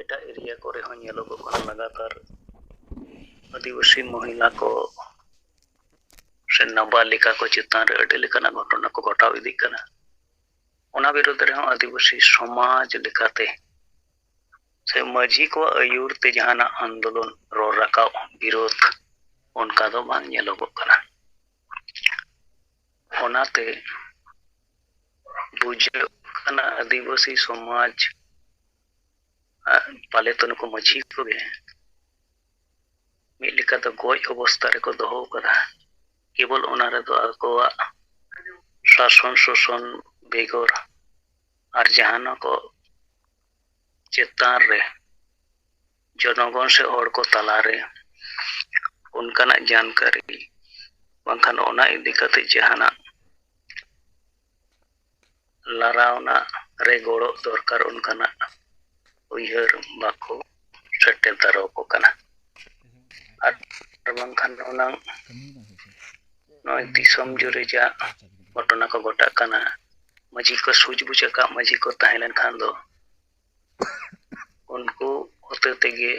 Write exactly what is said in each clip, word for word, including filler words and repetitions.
ᱮᱴᱟᱜ ᱮᱨᱤᱭᱟ ᱠᱚᱨᱮ ᱦᱚᱸ ᱧᱮᱞᱚᱜᱚᱜ ᱠᱟᱱᱟ, ᱞᱟᱜᱟᱛᱟᱨ ᱟᱹᱫᱤᱵᱟᱹᱥᱤ ᱢᱚᱦᱤᱞᱟ ᱠᱚ ᱥᱮ ᱱᱟᱵᱟᱞᱤᱠᱟ ᱠᱚ ᱪᱮᱛᱟᱱ ᱨᱮ ᱟᱹᱰᱤ ᱞᱮᱠᱟᱱᱟᱜ ᱜᱷᱚᱴᱚᱱᱟ ᱠᱚ ᱜᱷᱚᱴᱟᱣ ᱤᱫᱤᱜ ᱠᱟᱱᱟ᱾ ᱚᱱᱟ ᱵᱤᱨᱩᱫᱽ ᱨᱮᱦᱚᱸ ᱟᱹᱫᱤᱵᱟᱹᱥᱤ ᱥᱚᱢᱟᱡᱽ ᱞᱮᱠᱟᱛᱮ ᱥᱮ ᱢᱟᱹᱡᱷᱤ ᱠᱚᱣᱟᱜ ᱟᱹᱭᱩᱨ ᱛᱮ ᱡᱟᱦᱟᱱᱟᱜ ᱟᱱᱫᱳᱞᱚᱱ, ᱨᱚᱲ ᱨᱟᱠᱟᱵ, ᱵᱤᱨᱳᱫᱷ ᱚᱱᱠᱟ ᱫᱚ ᱵᱟᱝ ᱧᱮᱞᱚᱜᱚᱜ ᱠᱟᱱᱟ᱾ ᱚᱱᱟᱛᱮ ᱵᱩᱡᱷᱟᱹᱜ ᱠᱟᱱᱟ, ᱟᱹᱫᱤᱵᱟᱹᱥᱤ ᱥᱚᱢᱟᱡᱽ, ᱟᱨ ᱯᱟᱞᱮ ᱛᱚ ᱱᱩᱠᱩ ᱢᱟᱹᱡᱷᱤ ᱠᱚᱜᱮ ᱢᱤᱫ ᱞᱮᱠᱟ ᱫᱚ ᱜᱚᱡ ᱚᱵᱚᱥᱛᱟ ᱨᱮᱠᱚ ᱫᱚᱦᱚ ᱟᱠᱟᱫᱟ᱾ ᱠᱮᱵᱚᱞ ᱚᱱᱟ ᱨᱮᱫᱚ ᱟᱠᱚᱣᱟᱜ ᱥᱟᱥᱚᱱ ᱥᱳᱥᱚᱱ ᱵᱮᱜᱚᱨ ᱟᱨ ᱡᱟᱦᱟᱱᱟᱜ ᱠᱚ ᱪᱮᱛᱟᱱ ᱨᱮ ᱡᱚᱱᱚᱜᱚᱱ ᱥᱮ ᱦᱚᱲ ᱠᱚ ᱛᱟᱞᱟᱨᱮ ᱚᱱᱠᱟᱱᱟᱜ ᱡᱟᱱᱠᱟᱨᱤ ᱵᱟᱝᱠᱷᱟᱱ ᱚᱱᱟ ᱤᱫᱤ ᱠᱟᱛᱮ ᱡᱟᱦᱟᱱᱟᱜ ᱞᱟᱨᱟᱣᱱᱟ ᱨᱮ ᱜᱚᱲᱚ ᱫᱚᱨᱠᱟᱨ ᱚᱱᱠᱟᱱᱟᱜ ᱩᱭᱦᱟᱹᱨ ᱵᱟᱠᱚ ᱥᱮᱴᱮᱨ ᱫᱟᱲᱮᱭᱟᱠᱚ ᱠᱟᱱᱟ᱾ ᱟᱨ ᱵᱟᱝᱠᱷᱟᱱ ᱚᱱᱟ ᱱᱚᱜᱼᱚᱭ ᱫᱤᱥᱚᱢ ᱡᱩᱨᱤ ᱡᱟ ᱜᱷᱚᱴᱚᱱᱟ ᱠᱚ ᱜᱷᱚᱴᱟᱜ ᱠᱟᱱᱟ, ᱢᱟᱹᱡᱷᱤ ᱠᱚ ᱥᱩᱡ ᱵᱩᱡ ᱟᱠᱟᱫ ᱢᱟᱹᱡᱷᱤ ᱠᱚ ᱛᱟᱦᱮᱸ ᱞᱮᱱᱠᱷᱟᱱ ᱫᱚ ᱩᱱᱠᱩ ᱦᱚᱛᱮ ᱛᱮᱜᱮ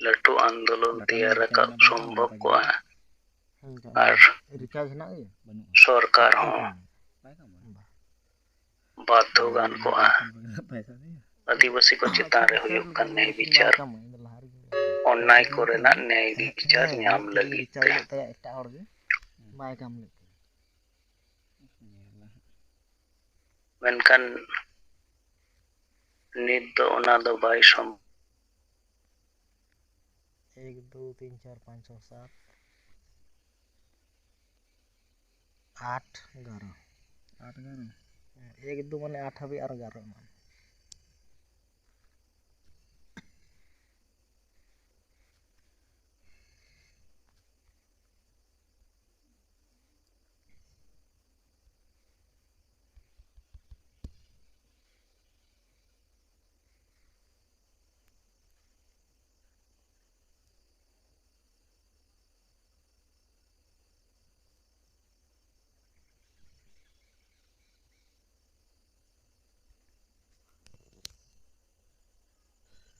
ᱞᱟᱹᱴᱩ ᱟᱱᱫᱳᱞᱚᱱ ᱛᱮᱭᱟᱨ ᱨᱟᱠᱟᱵ ᱥᱚᱢᱵᱷᱚᱵ ᱠᱚᱜᱼᱟ᱾ ᱟᱨ ᱨᱤᱪᱟᱨᱡᱽ ᱦᱮᱱᱟᱜ ᱜᱮᱭᱟ? ᱥᱚᱨᱠᱟᱨ ᱦᱚᱸ ᱵᱟᱫᱽᱫᱷᱚ ᱜᱟᱱ ᱠᱚᱜᱼᱟ᱾ ᱟᱹᱫᱤᱵᱟᱹᱥᱤ ᱠᱚ ᱪᱮᱛᱟᱱ ᱨᱮ ᱦᱩᱭᱩᱜ ᱠᱟᱱ ᱱᱮᱭ ᱵᱤᱪᱟᱨ, ᱚᱱᱱᱟᱭ ᱠᱚᱨᱮᱱᱟᱜ ᱱᱮᱭ ᱵᱤᱪᱟᱨ ᱧᱟᱢ ᱞᱟᱹᱜᱤᱫ ᱛᱮ᱾ ᱮᱴᱟᱜ ᱦᱚᱲ ᱜᱮ ᱵᱟᱭ ᱠᱟᱹᱢᱤ ᱞᱮᱫ ᱛᱟᱦᱮᱸᱫ᱾ ᱢᱮᱱᱠᱷᱟᱱ ᱱᱤᱛ ᱫᱚ ᱚᱱᱟ ᱫᱚ ᱵᱟᱭ ᱥᱚᱢ- ᱮᱠ, ᱫᱩ, ᱛᱤᱱ, ᱪᱟᱨ, ᱯᱟᱸᱪ, ᱪᱷᱚ, ᱥᱟᱛ, ᱟᱴ, ᱮᱜᱟᱨᱚ᱾ ᱟᱴ, ᱮᱜᱟᱨᱚ? ᱦᱮᱸ, ᱮᱠ, ᱫᱩ ᱢᱟᱱᱮ ᱟᱴ ᱦᱟᱹᱵᱤᱡ ᱟᱨ ᱮᱜᱟᱨᱚ ᱮᱢᱟᱱ᱾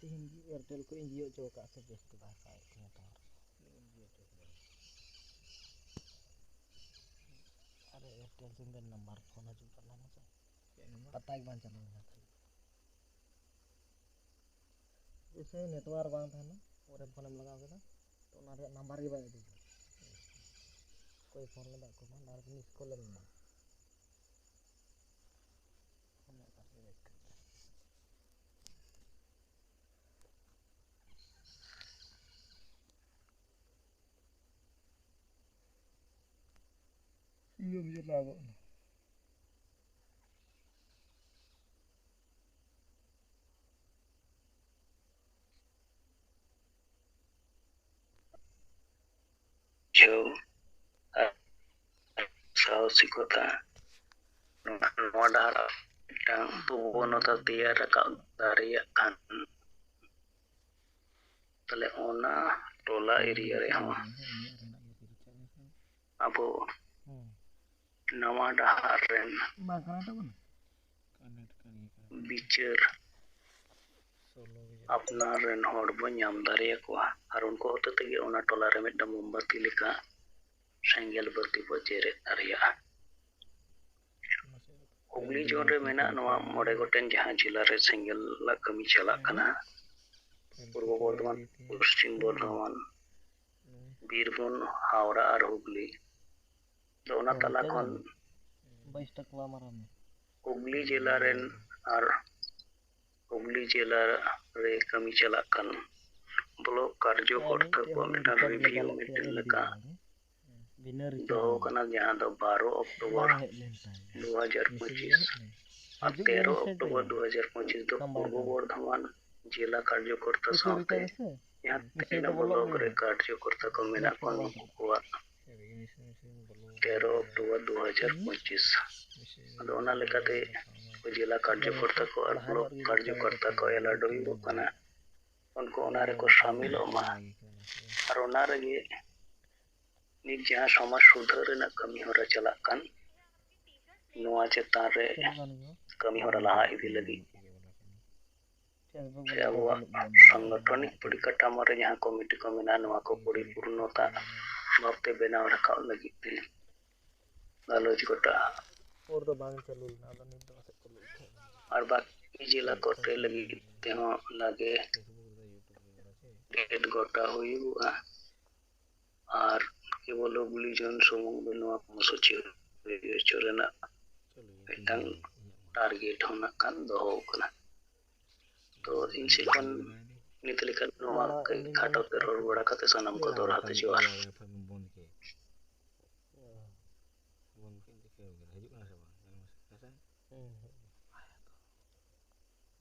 ᱛᱮᱦᱮᱧ ᱜᱮ ᱮᱭᱟᱨᱴᱮᱞ ᱠᱷᱚᱱ ᱤᱧ ᱡᱤᱭᱳ ᱦᱚᱪᱚ ᱟᱠᱟᱫ ᱥᱮ ᱵᱮᱥ ᱜᱮ ᱵᱟᱭ ᱥᱟᱵᱮᱫ ᱛᱤᱧᱟ ᱴᱟᱣᱟᱨ᱾ ᱟᱨᱮ ᱮᱭᱟᱨᱴᱮᱞ ᱥᱤᱢ ᱨᱮ ᱱᱟᱢᱵᱟᱨ ᱯᱷᱳᱱ ᱦᱤᱡᱩᱜ ᱠᱟᱱᱟ ᱢᱟᱥᱮ᱾ ᱪᱮᱫ ᱱᱟᱢᱵᱟᱨ? ᱯᱟᱛᱟ ᱜᱮ ᱵᱟᱝ ᱪᱟᱞᱟᱣ ᱞᱮᱱᱟ ᱠᱷᱟᱹᱞᱤ᱾ ᱡᱮᱭᱥᱮ ᱱᱮᱴᱣᱟᱨᱠ ᱵᱟᱝ ᱛᱟᱦᱮᱱᱟ, ᱯᱚᱨᱮ ᱯᱷᱳᱱᱮᱢ ᱞᱟᱜᱟᱣ ᱠᱮᱫᱟ, ᱛᱚ ᱚᱱᱟ ᱨᱮᱭᱟᱜ ᱱᱟᱢᱵᱟᱨ ᱜᱮ ᱵᱟᱭ ᱩᱫᱩᱜᱟ᱾ ᱚᱠᱚᱭ ᱯᱷᱳᱱ ᱞᱮᱫᱟ, ᱚᱠᱚᱭ ᱵᱟᱝ, ᱟᱨ ᱢᱤᱥ ᱠᱚᱞ ᱮᱢ ᱮᱢᱟ᱾ ᱚᱱᱮ ᱚᱱᱠᱟ ᱜᱮ ᱵᱮᱥ ᱠᱟᱱᱟ᱾ ᱤᱭᱟᱹ ᱵᱩᱡᱷᱟᱹᱣ ᱞᱟᱜᱟᱣ ᱜᱚᱫ ᱮᱱᱟ᱾ ᱵᱩᱡᱷᱟᱹᱣ ᱟᱨ ᱥᱟᱦᱚᱥᱤᱠᱚᱛᱟ, ᱱᱚᱣᱟ, ᱱᱚᱣᱟ ᱰᱟᱦᱟᱨ ᱢᱤᱫᱴᱟᱝ ᱯᱨᱚᱵᱚᱱᱚᱛᱟ ᱛᱮᱭᱟᱨ ᱨᱟᱠᱟᱵ ᱫᱟᱲᱮᱭᱟᱜ ᱠᱷᱟᱱ, ᱛᱟᱦᱞᱮ ᱚᱱᱟ ᱴᱚᱞᱟ ᱮᱨᱤᱭᱟ ᱨᱮᱦᱚᱸ ᱟᱵᱚ ᱱᱟᱣᱟ ᱰᱟᱦᱟᱨ ᱨᱮᱱ ᱵᱤᱪᱟᱹᱨ ᱟᱯᱱᱟᱨ ᱨᱮᱱ ᱦᱚᱲ ᱵᱚ ᱧᱟᱢ ᱫᱟᱲᱮᱭᱟᱠᱚᱣᱟ᱾ ᱟᱨ ᱩᱱᱠᱩ ᱦᱚᱛᱮ ᱛᱮᱜᱮ ᱚᱱᱟ ᱴᱚᱞᱟ ᱨᱮ ᱢᱤᱫᱴᱟᱝ ᱢᱳᱢᱵᱟᱛᱤ ᱞᱮᱠᱟ ᱥᱮᱸᱜᱮᱞ ᱵᱟᱹᱛᱤ ᱵᱚ ᱡᱮᱨᱮᱫ ᱫᱟᱲᱮᱭᱟᱜᱼᱟ᱾ ᱦᱩᱜᱽᱞᱤ ᱡᱳᱱ ᱨᱮ ᱢᱮᱱᱟᱜ ᱱᱚᱣᱟ ᱢᱚᱬᱮ ᱜᱚᱴᱮᱱ ᱡᱟᱦᱟᱸ ᱡᱮᱞᱟ ᱨᱮ ᱥᱮᱸᱜᱮᱞ ᱨᱮᱱᱟᱜ ᱠᱟᱹᱢᱤ ᱪᱟᱞᱟᱜ ᱠᱟᱱᱟ, ᱯᱩᱨᱵᱚ ᱵᱚᱨᱫᱷᱚᱢᱟᱱ, ᱯᱚᱥᱪᱤᱢ ᱵᱚᱨᱫᱷᱚᱢᱟᱱ, ᱵᱤᱨᱵᱷᱩᱢ, ᱦᱟᱣᱲᱟ ᱟᱨ ᱦᱩᱜᱽᱞᱤ᱾ ᱫᱚ ᱚᱱᱟ ᱛᱟᱞᱟ ᱠᱷᱚᱱ ᱵᱟᱭᱤᱥ ᱴᱟᱠᱟ ᱢᱟᱨᱟᱝ ᱢᱮ᱾ ᱦᱩᱜᱽᱞᱤ ᱡᱮᱞᱟ ᱨᱮᱱ ᱟᱨ ᱦᱩᱜᱽᱞᱤ ᱡᱮᱞᱟ ᱨᱮ ᱠᱟᱹᱢᱤ ᱪᱟᱞᱟᱜ ᱠᱟᱱ ᱵᱞᱚᱠ ᱠᱟᱨᱡᱚᱠᱚᱨᱛᱟ ᱠᱚᱣᱟᱜ ᱢᱤᱫᱴᱟᱝ ᱨᱤᱵᱷᱤᱭᱩ ᱢᱤᱴᱤᱝ ᱞᱮᱠᱟ ᱫᱚᱦᱚ ᱠᱟᱱᱟ, ᱡᱟᱦᱟᱸ ᱫᱚ ᱵᱟᱨᱚ ᱚᱠᱴᱳᱵᱚᱨ ᱫᱩ ᱦᱟᱡᱟᱨ ᱯᱚᱸᱪᱤᱥ ᱟᱨ ᱛᱮᱨᱚ ᱚᱠᱴᱳᱵᱚᱨ ᱫᱩ ᱦᱟᱡᱟᱨ ᱯᱚᱸᱪᱤᱥ ᱫᱚ ᱯᱩᱨᱵᱚ ᱵᱚᱨᱫᱷᱚᱢᱟᱱ ᱡᱮᱞᱟ ᱠᱟᱨᱡᱚᱠᱚᱨᱛᱟ ᱥᱟᱶᱛᱮ ᱡᱟᱦᱟᱸ ᱛᱤᱱᱟᱹᱜ ᱵᱞᱚᱠ ᱨᱮ ᱠᱟᱨᱡᱚᱠᱚᱨᱛᱟ ᱠᱚ ᱢᱮᱱᱟᱜ ᱠᱚᱣᱟ, ᱩᱱᱠᱩ ᱠᱚᱣᱟᱜ ᱛᱮᱨᱚ ᱚᱠᱴᱳᱵᱚᱨ ᱫᱩ ᱦᱟᱡᱟᱨ ᱯᱚᱸᱪᱤᱥ᱾ ᱟᱫᱚ ᱚᱱᱟ ᱞᱮᱠᱟᱛᱮ ᱡᱮᱞᱟ ᱠᱟᱨᱡᱚᱠᱚᱨᱛᱟ ᱠᱚ ᱟᱨ ᱵᱞᱚᱠ ᱠᱟᱨᱡᱚᱠᱚᱨᱛᱟ ᱠᱚ ᱮᱞᱟᱨᱴ ᱦᱩᱭᱩᱜᱚᱜ ᱠᱟᱱᱟ, ᱩᱱᱠᱩ ᱚᱱᱟ ᱨᱮᱠᱚ ᱥᱟᱢᱤᱞᱚᱜ ᱢᱟ᱾ ᱟᱨ ᱚᱱᱟ ᱨᱮᱜᱮ ᱱᱤᱛ ᱡᱟᱦᱟᱸ ᱥᱚᱢᱟᱡᱽ ᱥᱩᱫᱷᱟᱹᱨ ᱨᱮᱱᱟᱜ ᱠᱟᱹᱢᱤ ᱦᱚᱨᱟ ᱪᱟᱞᱟᱜ ᱠᱟᱱ, ᱱᱚᱣᱟ ᱪᱮᱛᱟᱱ ᱨᱮ ᱠᱟᱹᱢᱤ ᱦᱚᱨᱟ ᱞᱟᱦᱟ ᱤᱫᱤ ᱞᱟᱹᱜᱤᱫ ᱥᱮ ᱟᱵᱚᱣᱟᱜ ᱥᱟᱝᱜᱚᱴᱷᱚᱱᱤᱠ ᱯᱚᱨᱤᱠᱟᱴᱷᱟᱢᱳ ᱨᱮ ᱡᱟᱦᱟᱸ ᱠᱚᱢᱤᱴᱤ ᱠᱚ ᱢᱮᱱᱟᱜᱼᱟ, ᱱᱚᱣᱟ ᱠᱚ ᱯᱚᱨᱤᱯᱩᱨᱱᱚᱛᱟ ᱵᱷᱟᱵᱽᱛᱮ ᱵᱮᱱᱟᱣ ᱨᱟᱠᱟᱵ ᱞᱟᱹᱜᱤᱫ ᱛᱮ ᱜᱟᱞᱚᱪ ᱜᱚᱴᱟ᱾ ᱯᱚᱨ ᱫᱚ ᱵᱟᱝ ᱪᱟᱹᱞᱩ ᱞᱮᱱᱟ, ᱟᱫᱚ ᱱᱤᱛ ᱫᱚ ᱯᱟᱥᱮᱡ ᱪᱟᱹᱞᱩ ᱞᱮᱱᱟ᱾ ᱟᱨ ᱵᱟᱹᱠᱤ ᱡᱮᱞᱟ ᱠᱚᱨᱮ ᱞᱟᱹᱜᱤᱫ ᱛᱮᱦᱚᱸ ᱚᱱᱟᱜᱮ ᱰᱮᱴ ᱜᱚᱴᱟ ᱦᱩᱭᱩᱜᱼᱟ᱾ ᱟᱨ ᱠᱮᱵᱚᱞ ᱦᱩᱜᱽᱞᱤ ᱡᱳᱱ ᱥᱩᱢᱩᱝ ᱫᱚ ᱱᱚᱣᱟ ᱠᱚᱨᱢᱚᱥᱩᱪᱤ ᱦᱩᱭ ᱦᱚᱪᱚ ᱨᱮᱱᱟᱜ ᱢᱤᱫᱴᱟᱝ ᱴᱟᱨᱜᱮᱴ ᱦᱚᱸ ᱱᱟᱜ ᱠᱷᱟᱱ ᱫᱚᱦᱚ ᱟᱠᱟᱱᱟ᱾ ᱛᱚ ᱤᱧ ᱥᱮᱫ ᱠᱷᱚᱱ ᱱᱤᱛ ᱞᱮᱠᱟ ᱱᱚᱣᱟ ᱠᱟᱹᱡ ᱠᱷᱟᱴᱚ ᱛᱮ ᱨᱚᱲ ᱵᱟᱲᱟ ᱠᱟᱛᱮ ᱥᱟᱱᱟᱢ ᱠᱚ ᱫᱚᱦᱲᱟ ᱛᱮ ᱡᱚᱦᱟᱨ᱾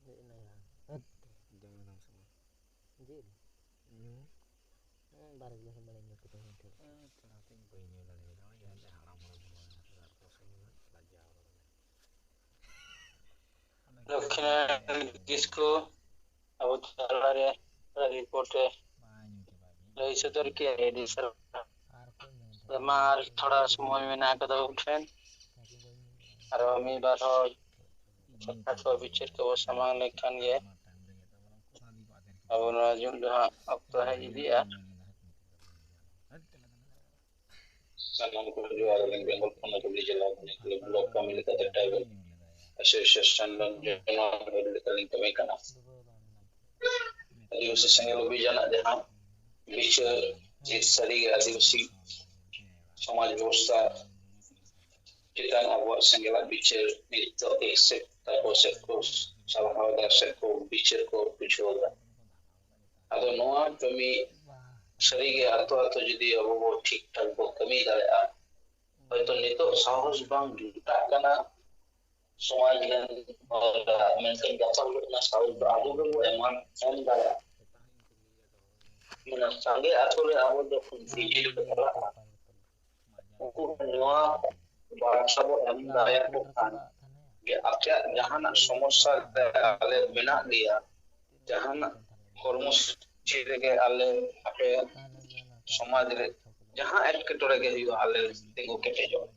ᱦᱮᱡ ᱮᱱᱟᱭᱟ᱾ ᱡᱤᱞ? ᱦᱮᱸ, ᱵᱟᱨ ᱜᱤᱞᱟᱹᱥ ᱢᱟᱱᱮ ᱧᱩ ᱠᱮᱫᱟ ᱢᱤᱫ ᱜᱷᱟᱹᱲᱤᱡ᱾ ᱫᱚᱠᱠᱷᱤᱱ ᱰᱤᱥᱠᱳ ᱟᱵᱚ ᱛᱟᱞᱟᱨᱮ ᱨᱤᱯᱳᱨᱴ ᱮ ᱞᱟᱹᱭ ᱥᱚᱫᱚᱨ ᱠᱮᱜᱼᱟ ᱟᱹᱰᱤ ᱥᱟᱨᱦᱟᱣ᱾ ᱢᱟ ᱟᱨ ᱛᱷᱚᱲᱟ ᱥᱚᱢᱚᱭ ᱢᱮᱱᱟᱜ ᱟᱠᱟᱫᱟ ᱟᱵᱚ ᱴᱷᱮᱱ, ᱟᱨᱚ ᱢᱤᱫ ᱵᱟᱨ ᱦᱚᱲ ᱠᱟᱛᱷᱟ ᱠᱚ ᱵᱤᱪᱟᱹᱨ ᱠᱚᱵᱚ ᱥᱟᱢᱟᱝ ᱞᱮᱠᱷᱟᱱ ᱜᱮ ᱟᱵᱚ ᱱᱚᱣᱟ ᱡᱩᱜᱽ ᱫᱚ ᱦᱟᱸᱜ ᱚᱠᱛᱚ ᱦᱮᱡ ᱤᱫᱤᱜᱼᱟ᱾ ᱥᱟᱱᱟᱢ ᱠᱚ ᱡᱚᱦᱟᱨ ᱟᱹᱞᱤᱧ ᱵᱮᱝᱜᱚᱞ ᱯᱚᱱᱚᱛ ᱦᱩᱜᱽᱞᱤ ᱡᱮᱞᱟ ᱠᱷᱚᱱ ᱵᱞᱚᱠ ᱠᱟᱹᱢᱤ ᱞᱮᱠᱟᱛᱮ ᱴᱨᱟᱭᱵᱟᱞ ᱮᱥᱳᱥᱤᱭᱮᱥᱚᱱ ᱨᱮᱱ ᱡᱮᱱᱟᱨᱟᱞ ᱦᱮᱰ ᱞᱮᱠᱟᱞᱤᱧ ᱠᱟᱹᱢᱤ ᱠᱟᱱᱟ᱾ ᱟᱹᱫᱤᱵᱟᱹᱥᱤ ᱥᱮᱸᱜᱮᱞ ᱚᱵᱷᱤᱡᱟᱱᱟᱜ ᱡᱟᱦᱟᱸ ᱵᱤᱪᱟᱹᱨ ᱡᱮ ᱥᱟᱹᱨᱤᱜᱮ ᱟᱹᱫᱤᱵᱟᱹᱥᱤ ᱥᱚᱢᱟᱡᱽ ᱵᱮᱵᱚᱥᱛᱷᱟ ᱪᱮᱛᱟᱱ ᱟᱵᱚᱣᱟᱜ ᱥᱮᱸᱜᱮᱞᱟᱜ ᱵᱤᱪᱟᱹᱨ ᱱᱤᱛ ᱫᱚ ᱮᱠ ᱥᱮᱫ ᱛᱟᱨᱯᱚᱨ ᱥᱮᱫ ᱠᱚ ᱥᱟᱞᱦᱟᱣ ᱮᱫᱟ, ᱥᱮᱫ ᱠᱚ ᱵᱤᱪᱟᱹᱨ ᱠᱚ ᱵᱩᱡᱷᱟᱹᱣ ᱮᱫᱟ᱾ ᱟᱫᱚ ᱱᱚᱣᱟ ᱠᱟᱹᱢᱤ ᱥᱟᱹᱨᱤᱜᱮ ᱟᱛᱳ ᱟᱛᱳ ᱡᱩᱫᱤ ᱟᱵᱚ ᱵᱚ ᱴᱷᱤᱠ ᱴᱷᱟᱠ ᱵᱚ ᱠᱟᱹᱢᱤ ᱫᱟᱲᱮᱭᱟᱜᱼᱟ, ᱦᱚᱭᱛᱚ ᱱᱤᱛᱚᱜ ᱥᱟᱦᱚᱥ ᱵᱟᱝ ᱡᱩᱴᱟᱜ ᱠᱟᱱᱟ ᱥᱚᱢᱟᱡᱽ ᱨᱮᱱ ᱦᱚᱲᱟᱜ, ᱢᱮᱱᱠᱷᱟᱱ ᱜᱟᱯᱟ ᱦᱤᱞᱳᱜ ᱚᱱᱟ ᱥᱟᱦᱚᱥ ᱫᱚ ᱟᱵᱚ ᱜᱮᱵᱚ ᱮᱢᱟ, ᱮᱢ ᱫᱟᱲᱮᱭᱟᱜᱼᱟ᱾ ᱢᱟᱱᱮ ᱥᱟᱸᱜᱮ ᱟᱛᱳ ᱨᱮ ᱟᱵᱚ ᱡᱚᱠᱷᱚᱱ ᱵᱷᱤᱡᱤᱴ ᱠᱚ ᱪᱟᱞᱟᱜᱼᱟ, ᱩᱱᱠᱩ ᱱᱚᱣᱟ ᱵᱟᱨᱛᱟ ᱵᱚ ᱮᱢ ᱫᱟᱲᱮᱭᱟᱠᱚ ᱠᱷᱟᱱ ᱡᱮ ᱟᱯᱮᱭᱟᱜ ᱡᱟᱦᱟᱱᱟᱜ ᱥᱚᱢᱚᱥᱥᱟ ᱨᱮ ᱟᱞᱮ ᱢᱮᱱᱟᱜ ᱞᱮᱭᱟ, ᱡᱟᱦᱟᱱᱟᱜ ᱠᱚᱨᱢᱚᱥᱩᱪᱤ ᱨᱮᱜᱮ ᱟᱞᱮ ᱟᱯᱮ ᱥᱚᱢᱟᱡᱽ ᱨᱮ ᱡᱟᱦᱟᱸ ᱮᱴᱠᱮᱴᱚᱬᱮ ᱜᱮ ᱦᱩᱭᱩᱜᱼᱟ, ᱟᱞᱮ ᱛᱤᱸᱜᱩ ᱠᱮᱴᱮᱡᱚᱜᱼᱟ᱾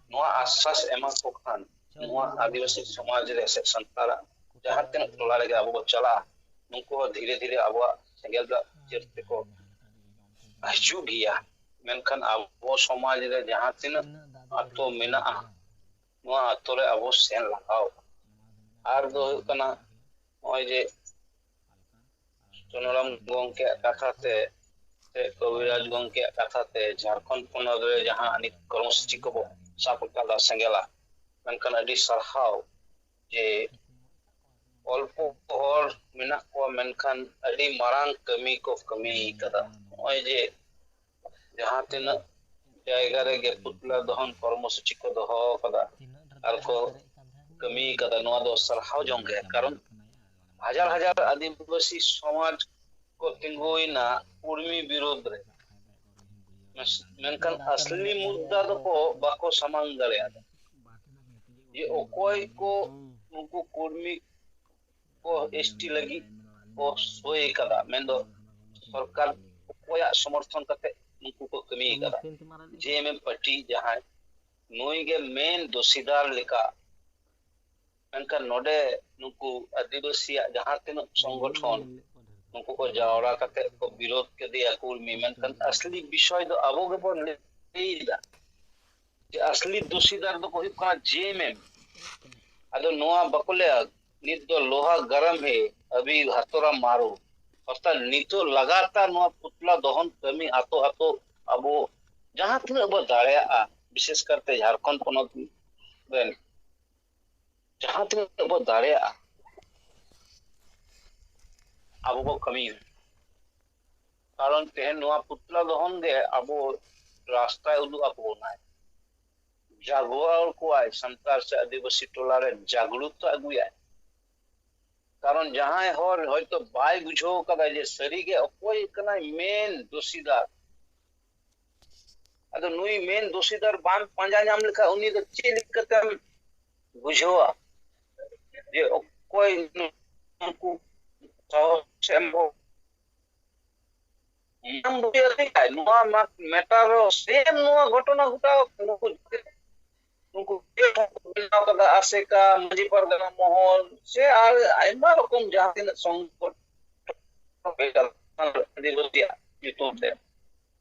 ᱱᱚᱣᱟ ᱟᱥᱥᱟᱥ ᱮᱢᱟ ᱠᱚ ᱠᱷᱟᱱ ᱱᱚᱣᱟ ᱟᱹᱫᱤᱵᱟᱹᱥᱤ ᱥᱚᱢᱟᱡᱽ ᱨᱮ ᱥᱮ ᱥᱟᱱᱛᱟᱲᱟᱜ ᱡᱟᱦᱟᱸ ᱛᱤᱱᱟᱹᱜ ᱴᱚᱞᱟ ᱨᱮᱜᱮ ᱟᱵᱚ ᱵᱚ ᱪᱟᱞᱟᱜᱼᱟ, ᱱᱩᱠᱩ ᱦᱚᱸ ᱫᱷᱤᱨᱮ ᱫᱷᱤᱨᱮ ᱟᱵᱚᱣᱟᱜ ᱥᱮᱸᱜᱮᱞ ᱫᱟᱜ ᱪᱤᱨ ᱛᱮᱠᱚ ᱦᱤᱡᱩᱜ ᱜᱮᱭᱟ᱾ ᱢᱮᱱᱠᱷᱟᱱ ᱟᱵᱚ ᱥᱚᱢᱟᱡᱽ ᱨᱮ ᱡᱟᱦᱟᱸ ᱛᱤᱱᱟᱹᱜ ᱟᱛᱳ ᱢᱮᱱᱟᱜᱼᱟ, ᱱᱚᱣᱟ ᱟᱛᱳ ᱨᱮ ᱟᱵᱚ ᱥᱮᱱ ᱞᱟᱜᱟᱣ᱾ ᱟᱨ ᱫᱚ ᱦᱩᱭᱩᱜ ᱠᱟᱱᱟ, ᱱᱚᱜᱼᱚᱭ ᱡᱮ ᱥᱩᱱᱟᱹᱨᱟᱢ ᱜᱚᱢᱠᱮᱭᱟᱜ ᱠᱟᱛᱷᱟ ᱛᱮ ᱥᱮ ᱠᱚᱵᱤᱨᱟᱡᱽ ᱜᱚᱢᱠᱮᱭᱟᱜ ᱠᱟᱛᱷᱟ ᱛᱮ ᱡᱷᱟᱲᱠᱷᱚᱸᱰ ᱯᱚᱱᱚᱛ ᱨᱮ ᱡᱟᱦᱟᱸ ᱱᱤᱛ ᱠᱚᱨᱢᱚᱥᱩᱪᱤ ᱠᱚᱵᱚ ᱥᱟᱵ ᱟᱠᱟᱫᱟ ᱥᱮᱸᱜᱮᱞᱟ, ᱢᱮᱱᱠᱷᱟᱱ ᱟᱹᱰᱤ ᱥᱟᱨᱦᱟᱣ ᱡᱮ ᱚᱞᱯᱚ ᱦᱚᱲ ᱢᱮᱱᱟᱜ ᱠᱚᱣᱟ, ᱢᱮᱱᱠᱷᱟᱱ ᱟᱹᱰᱤ ᱢᱟᱨᱟᱝ ᱠᱟᱹᱢᱤ ᱠᱚ ᱠᱟᱹᱢᱤ ᱠᱟᱫᱟ᱾ ᱱᱚᱜᱼᱚᱭ ᱡᱮ ᱡᱟᱦᱟᱸ ᱛᱤᱱᱟᱹᱜ ᱡᱟᱭᱜᱟ ᱨᱮᱜᱮ ᱯᱩᱛᱞᱟ ᱫᱚᱦᱚᱱ ᱠᱚᱨᱢᱚᱥᱩᱪᱤ ᱠᱚ ᱫᱚᱦᱚ ᱠᱟᱫᱟ ᱟᱨ ᱠᱚ ᱠᱟᱹᱢᱤ ᱠᱟᱫᱟ, ᱱᱚᱣᱟ ᱫᱚ ᱥᱟᱨᱦᱟᱣ ᱡᱚᱝ ᱜᱮ᱾ ᱠᱟᱨᱚᱱ ᱦᱟᱡᱟᱨ ᱦᱟᱡᱟᱨ ᱟᱹᱫᱤᱵᱟᱹᱥᱤ ᱥᱚᱢᱟᱡᱽ ᱠᱚ ᱛᱤᱸᱜᱩᱭᱮᱱᱟ ᱠᱩᱲᱢᱤ ᱵᱤᱨᱩᱫᱽ ᱨᱮ, ᱢᱮᱱᱠᱷᱟᱱ ᱟᱥᱞᱤ ᱢᱩᱫᱽᱫᱟ ᱫᱚᱠᱚ ᱵᱟᱠᱚ ᱥᱟᱢᱟᱝ ᱫᱟᱲᱮᱭᱟᱫᱟ᱾ ᱡᱮ ᱚᱠᱚᱭ ᱠᱚ ᱩᱱᱠᱩ ᱠᱩᱲᱢᱤ ᱠᱚ ᱮᱥᱴᱤ ᱞᱟᱹᱜᱤᱫ ᱠᱚ ᱥᱳᱭ ᱠᱟᱫᱟ, ᱢᱮᱱᱫᱚ ᱥᱚᱨᱠᱟᱨ ᱚᱠᱚᱭᱟᱜ ᱥᱚᱢᱚᱨᱛᱷᱚᱱ ᱠᱟᱛᱮ ᱩᱱᱠᱩ ᱠᱚ ᱠᱟᱹᱢᱤ ᱠᱟᱫᱟ, ᱡᱮ ᱮᱢ ᱮᱢ ᱯᱟᱨᱴᱤ ᱡᱟᱦᱟᱸᱭ, ᱱᱩᱭ ᱜᱮ ᱢᱮᱱ ᱫᱳᱥᱤᱫᱟᱨ ᱞᱮᱠᱟ᱾ ᱢᱮᱱᱠᱷᱟᱱ ᱱᱚᱰᱮ ᱱᱩᱠᱩ ᱟᱹᱫᱤᱵᱟᱹᱥᱤᱭᱟᱜ ᱡᱟᱦᱟᱸ ᱛᱤᱱᱟᱹᱜ ᱥᱚᱝᱜᱚᱴᱷᱚᱱ, ᱱᱩᱠᱩ ᱠᱚ ᱡᱟᱣᱨᱟ ᱠᱟᱛᱮ ᱠᱚ ᱵᱤᱨᱳᱫ ᱠᱮᱫᱮᱭᱟ ᱠᱩᱲᱢᱤ, ᱢᱮᱱᱠᱷᱟᱱ ᱟᱥᱞᱤ ᱵᱤᱥᱚᱭ ᱫᱚ ᱟᱵᱚ ᱜᱮᱵᱚᱱ ᱞᱟᱹᱭ ᱮᱫᱟ ᱡᱮ ᱟᱥᱞᱤ ᱫᱳᱥᱤᱫᱟᱨ ᱫᱚᱠᱚ ᱦᱩᱭᱩᱜ ᱠᱟᱱᱟ ᱡᱮ ᱮᱢ ᱮᱢ᱾ ᱟᱫᱚ ᱱᱚᱣᱟ ᱵᱟᱠᱚ ᱞᱟᱹᱭᱟ, ᱱᱤᱛ ᱫᱚ ᱞᱳᱦᱟ ᱜᱚᱨᱚᱢ ᱦᱮ, ᱟᱵᱷᱤ ᱦᱟᱛᱳᱨᱟ ᱢᱟᱨᱳ᱾ ᱚᱨᱛᱷᱟᱛ ᱱᱤᱛᱚᱜ ᱞᱟᱜᱟᱛᱟᱨ ᱱᱚᱣᱟ ᱯᱩᱛᱞᱟ ᱫᱚᱦᱚᱱ ᱠᱟᱹᱢᱤ ᱟᱛᱳ ᱟᱛᱳ ᱟᱵᱚ ᱡᱟᱦᱟᱸ ᱛᱤᱱᱟᱹᱜ ᱵᱚ ᱫᱟᱲᱮᱭᱟᱜᱼᱟ, ᱵᱤᱥᱮᱥ ᱠᱟᱨᱛᱮ ᱡᱷᱟᱲᱠᱷᱚᱸᱰ ᱯᱚᱱᱚᱛ ᱨᱮᱱ ᱡᱟᱦᱟᱸ ᱛᱤᱱᱟᱹᱜ ᱵᱚ ᱫᱟᱲᱮᱭᱟᱜᱼᱟ, ᱟᱵᱚ ᱵᱚ ᱠᱟᱹᱢᱤᱭᱟ᱾ ᱠᱟᱨᱚᱱ ᱛᱮᱦᱮᱧ ᱱᱚᱣᱟ ᱯᱩᱛᱞᱟ ᱫᱚᱦᱚᱱ ᱜᱮ ᱟᱵᱚ ᱨᱟᱥᱛᱟᱭ ᱩᱫᱩᱜ ᱟᱠᱚ ᱵᱚᱱᱟᱭ, ᱡᱟᱜᱣᱟᱨ ᱠᱚᱣᱟᱭ, ᱥᱟᱱᱛᱟᱲ ᱥᱮ ᱟᱹᱫᱤᱵᱟᱹᱥᱤ ᱴᱚᱞᱟ ᱨᱮ ᱡᱟᱜᱽᱨᱩᱛ ᱟᱹᱜᱩᱭᱟᱭ᱾ ᱠᱟᱨᱚᱱ ᱡᱟᱦᱟᱸᱭ ᱦᱚᱲ ᱦᱚᱭᱛᱚ ᱵᱟᱭ ᱵᱩᱡᱷᱟᱹᱣ ᱠᱟᱫᱟ ᱡᱮ ᱥᱟᱹᱨᱤᱜᱮ ᱚᱠᱚᱭ ᱠᱟᱱᱟᱭ ᱢᱮᱱ ᱫᱳᱥᱤᱫᱟᱨ, ᱟᱫᱚ ᱱᱩᱭ ᱢᱮᱱ ᱫᱳᱥᱤᱫᱟᱨ ᱵᱟᱢ ᱯᱟᱸᱡᱟ ᱧᱟᱢ ᱞᱮᱠᱷᱟᱱ ᱩᱱᱤ ᱫᱚ ᱪᱮᱫ ᱞᱮᱠᱟᱛᱮᱢ ᱵᱩᱡᱷᱟᱹᱣᱟ ᱡᱮ ᱚᱠᱚᱭ ᱱᱩᱠᱩ ᱥᱟᱦᱚᱥ ᱮᱢ ᱦᱚᱲ? ᱧᱟᱢ ᱫᱟᱲᱮᱭᱟᱜ ᱠᱷᱟᱱ ᱱᱚᱣᱟ ᱢᱟ ᱢᱮᱴᱟᱨ ᱨᱮ ᱥᱮᱢ ᱱᱚᱣᱟ ᱜᱷᱚᱴᱚᱱᱟ ᱜᱷᱚᱴᱟᱣ ᱱᱩᱠᱩ ᱩᱱᱠᱩ ᱵᱮᱱᱟᱣ ᱠᱟᱫᱟ, ᱟᱥᱮᱠᱟ, ᱢᱟᱹᱡᱷᱤ ᱯᱟᱨᱜᱟᱱᱟ ᱢᱚᱦᱚᱞ, ᱥᱮ ᱟᱨ ᱟᱭᱢᱟ ᱨᱚᱠᱚᱢ ᱡᱟᱦᱟᱸ ᱛᱤᱱᱟᱹᱜ ᱥᱚᱝᱜᱚᱴᱷᱚᱱ ᱟᱹᱫᱤᱵᱟᱹᱥᱤᱭᱟᱜ ᱧᱩᱛᱩᱢ ᱛᱮ᱾